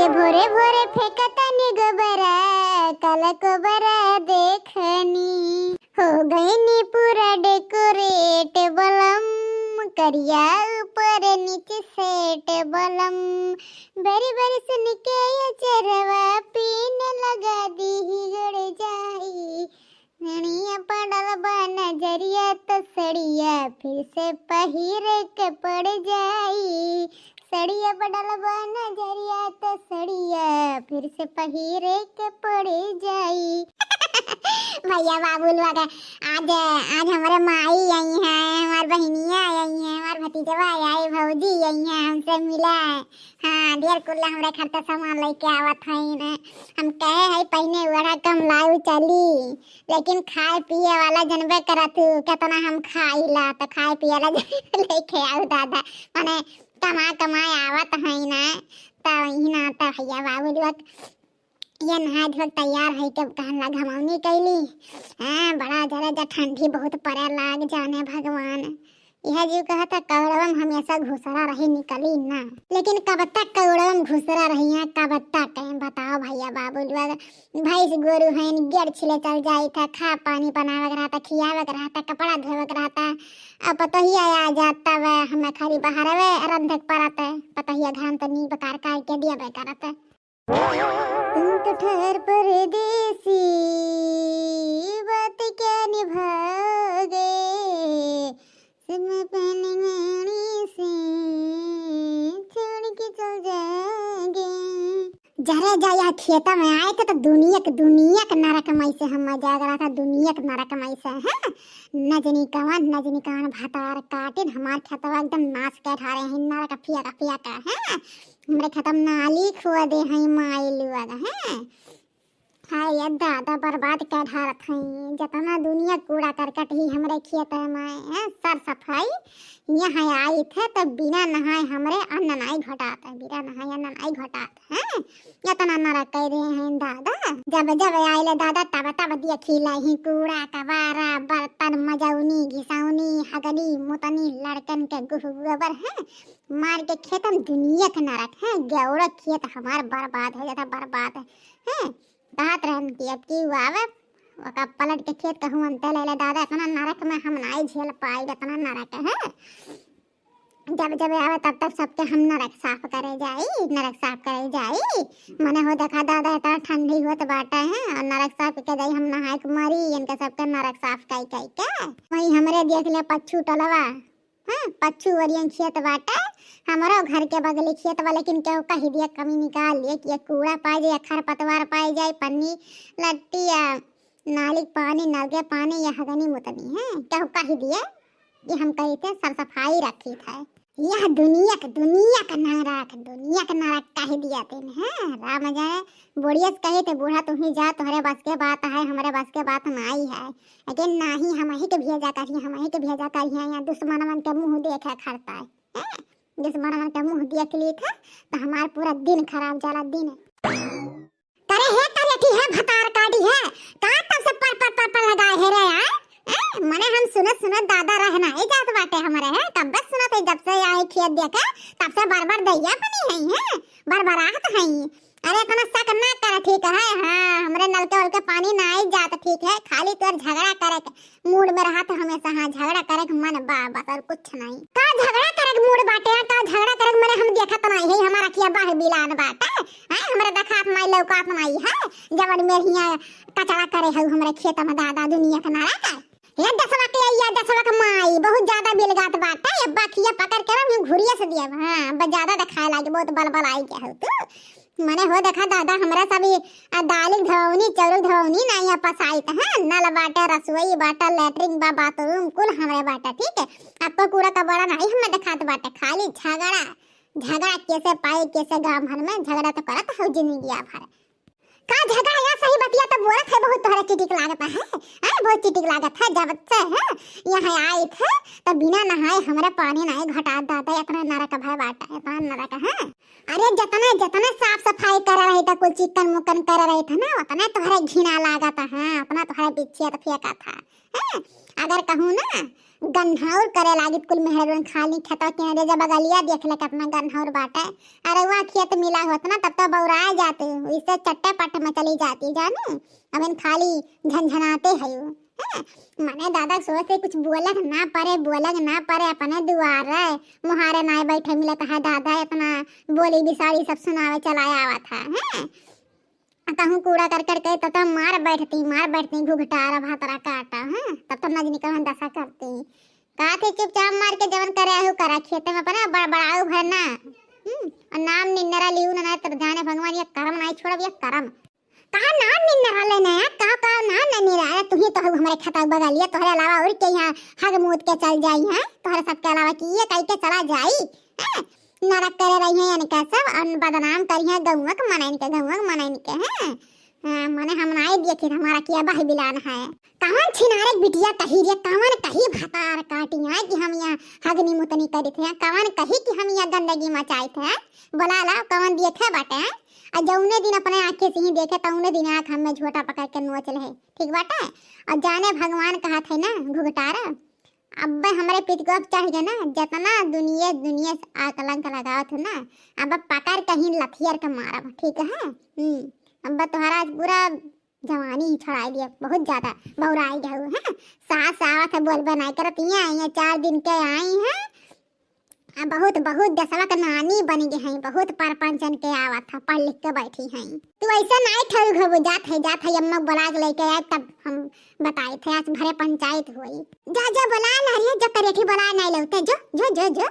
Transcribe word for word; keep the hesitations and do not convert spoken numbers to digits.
भोरे भोरे फेंकतनी गोबरा, काला कोबरा देखनी। हो गईनी पूरा decorate बलम, करिया ऊपर नीचे set बलम। बरी बरी सुन के ये चरवा, पीने लगा दी ही गड़ जाई। नैनिया पड़ल बा नजरिया त सड़िया फिर से पहिरे के पड़ जाई। सड़िया पड़ल बा नजरिया त सड़िया फिर से पहिरे के पड़ जाई। भैया बाबू लोग, आज, आज हमरे माई आई हैं, हमार बहिनिया आई हैं, हमार भतीजवा आई, भौजी आई हैं, हमसे मिला। हाँ, ढेर कुल्ला हमरे घर से सामान लेके आवत हईन। हम कहे हई पहिने ओढ़ा कम लाऊ चली, लेकिन खाए पिए वाला जनबे करत हू, केतना हम खाइला, त खाए पिए वाला लेके आऊ दादा। माने कमा कमाए आवत हई ना, त इही ना त भैया बाबू लोग ये नहाए धोए तैयार हई के कहन ला घमौनी कैली। हाँ, बड़ा जरा जा ठंडी बहुत पड़े लाग जाने भगवान। यह जीव कहता कौड़वम हमेशा घुसरा रही निकली ना। लेकिन कब तक कौड़वम घुसरा रही है, कब तक है? बताओ भैया बाबू लोग, भैंस गोरू हैं, गेड़ छिले चल जाई था, खा पानी बनावे के रहता, खियावे के रहता, कपड़ा धोवे के रहता। अब पतोहिया आ जाता वह, हमें खाली बाहर वे रंधे के परत है। पतोहिया घर में तो नी बकार करके दिया बे करत है। तुम तो ठहर परदेसी, बात क्या निभाओगे, समय पहले गाड़ी से छोड़ के चल जाओगे। जरे जा यह खेता में आए थे तो दुनिया के, दुनिया के नरक में से हम मजा करा था, दुनिया के नरक में से, हैं? न जनी कवन, न जनी कवन भतार काटिन हमार खेतवा एकदम नाश कर ठारे हैं, नरक फिया का, फिया का, हैं? हमरे खेतवा में नाली खोदे हैं माई लोग, हैं? हाय ये दादा, बर्बाद कर ढारत हई। जतना दुनिया कूड़ा करकट ही हमरे खेत में, हैं, सर सफाई, यहाँ आई थे तो बिना नहाए हमरे अन्न नाई घोटात है, बिना नहाए अन्न नाई घोटात है। इतना नरक कर रहे हैं दादा। जब जब आइले दादा, तब तब देखी लाई कूड़ा कबारा, बर्तन, मजौनी, घिसौनी, हगनी, मुतनी, लड़कन के गुह गोबर है, मार के खेतम दुनिया के नरक है। गौरा खेत हमार बर्बाद हो जाता, बर्बाद है। कहत रहन कि अब की आवे, ओका पलट के खेत कहूँ अंते ले ले दादा, इतना नरक में हम नाई झेल पाई, इतना नरक है। जब जब आवे तब तब सबके हम नरक साफ करे जाई, नरक साफ करे जाई। मने हो देखा दादा, इतना ठंडी होत बाटे है और नरक साफ के जाई हम नहाए के मरी, इनके सबके नरक साफ कई कई के। वही हमरे देख ले पच्छू टलवा, हाँ, पच्छू ओरियन खेत बाटे, हमरो घर के बगले खेत बा, लेकिन केहू कही दिया कमी निकाल लिए कि ये कूड़ा पाए जाए, खरपतवार पाए जाए, पन्नी लट्टी या नाली के पानी, नल के पानी या हगनी मुतनी है, केहू कही दिए कि हम कही थे सर सफाई रखी थे। यह दुनिया के, दुनिया का नरक, दुनिया का नरक कही दिया तेने, हैं? राम जाने, बुढ़िया से कही थे, बूढ़ा तू ही जा, तुम्हारे बस के बात है, हमारे बस के बात नाई है। लेकिन नाही, हम ही के भेजा करिए, हम ही के भेजा करिए, यहाँ दुश्मनवन के मुँह देखे खरता है, हैं? दुश्मनवन के मुँह देख ली था, तो हमार पूरा दिन खराब जाला, दिन। करे हे करे की है भतार काटी है, का तब से पर पर पर पर लगाए है रे, आय? हैं? मने हम सुनत सुनत दादा रहना ही जात बाटे हमरे, हैं? कब्बे सुनत है, जब से आए खेत देखे, तब से बरबर दैया बनी है, हैं? बरबराहत है। अरे, इतना शक ना कर, ठीक है, हाँ, हमरे नलके वलके पानी ना आई जात, ठीक है, खाली तोर झगड़ा करे के मूड में रहत हमेशा, हाँ, झगड़ा करे के मन बा, बस और कुछ नहीं। का झगड़ा करे के मूड बाटे, का झगड़ा करे के मने हम देखत नहीं है, हमार अखिया बाह बिलान बाटे, हैं, हमरे देखात नहीं, लौकात नहीं है, जवन मेर हिया कचरा करे है हमरे खेत में, दादा दुनिया के नरक है। हे दसवा के अइया, दसवा के माई, बहुत ज्यादा बिलगात बाटे। अब्बा खिया पकड़ के ना, हम घुरिया से दिया। हाँ, अब ज्यादा देखाए लागे, बहुत बलबल आई गया हो तू। मने हो देखा दादा, हमरा सभी, आ, दालिक धवनी, चौरक धवनी, ना यहाँ पसाइत, हाँ, नल बाटे, रसोई बाटे, लेटरिन बा, बाथरूम, कुल हमरे बाटे, ठीक है। आपको कूड़ा कबाड़ा नहीं हमें देखात बाटे, खाली झगड़ा, झगड़ा कैसे पाए, कैसे गाँव भर में झगड़ा तो करत हो जिंदगी भर। का झगड़ा या सही बतिया तो बोलत है, बहुत तोहरा चिटिक लागत है, हैं? बहुत चिटिक लागत है। जब से है यहाँ आई थे तो बिना नहाए हमरे पानी नहीं घटा दादा, इतना नरक भय बाटा, इतना नरक है। अरे जतने जतने साफ सफाई कर रहे थे, कुल चिकन मुकन कर रहे थे ना, उतने तोहरे घिना लागत है, उतना तोहरे बिच्छिया तो फेंका था, हैं? अगर कहूँ ना गन्हौर करे लागित कुल मेहररुन खाली खेतवा किनारे, जब बगलिया देख ले कितना गन्हौर बाटे। अरे वहाँ खेत मिला होत ना, तब तो बौराए जाती, इससे चट्टे पट्टे में चली जाती जाने। अब इन खाली झनझनाते है। हैं? मने दादा सोचते कुछ बोलक ना परे, बोलक ना परे, अपने दुआरे मुहारे नाय बैठे मिलत है दादा, इतना बोली बिसारी सब सुनावे चलाया आवत है। हैं? आ कहूँ कूड़ा कर कर के तब तो मार बैठती, मार बैठती, घुघटारा भातरा काटा, हैं? तब तो नजनी कहन दशा करती। का थे चुपचाप मार के जवन करे आहू करा, खेते में अपना बड़बड़ाऊ भर ना। हम्म, और नाम निन्नरा लियू ना, ना, तब जाने भगवान ये करम नाय छोड़ब, ये करम। कहा नाम निन्नरा लेना है, का, का नाम नहीं रहा है, तुही तो हऊ हमरे खेता बगलिया, तोहरे अलावा और के यहाँ हग मूत के चल जाई है, तोहरे सबके अलावा कि ये कह के चला जाई, हैं? नरक करे रही है इनका सब, और बदनाम करी है गौवा के मनइन के, गौवा के मनइन के, हैं? हाँ, मने हम नाई देखी हमारा किया बाही बिलान है। कवन छिनारे के बिटिया कही रे, कवन कही भतार काटी है कि हम यहाँ हगनी मुतनी करी थे, कवन कही कि हम यहाँ गंदगी मचाई थे, बोला ला कवन देखे बाटे हैं? आ जौने दिन अपने आँखें से ही देखे, तौने दिन आँख हमें झोटा पकड़ के नोच ले, ठीक बाटे? और जाने भगवान कहा थे ना घुघटारा, अब्बे हमरे पीठ को अब चढ़ गए ना, जितना दुनिया, दुनिया से आकलंक लगावत है ना, अब पकड़ कहीं लथियर के मारब, ठीक है? हम्म, अब तोहरा आज पूरा जवानी ही छोड़ाई दिया, बहुत ज्यादा बौराई गए हैं। सास आवत है बोल बनाई करत, यहाँ आई हैं, चार दिन के आई हैं। आ बहुत, बहुत देशवा के नानी बन गए हैं, बहुत परपंचन के आवत है, पढ़ लिख के बैठी हैं। तू ऐसे नाई ठहर घबो, जात है, जात है, अम्मा बुला के लेके आए, तब हम बताई थे, आज भरे पंचायत हुई। जा, जा, बुला ला रे, जा करेठी बुला नाई लौटे, जो, जो, जो, जो।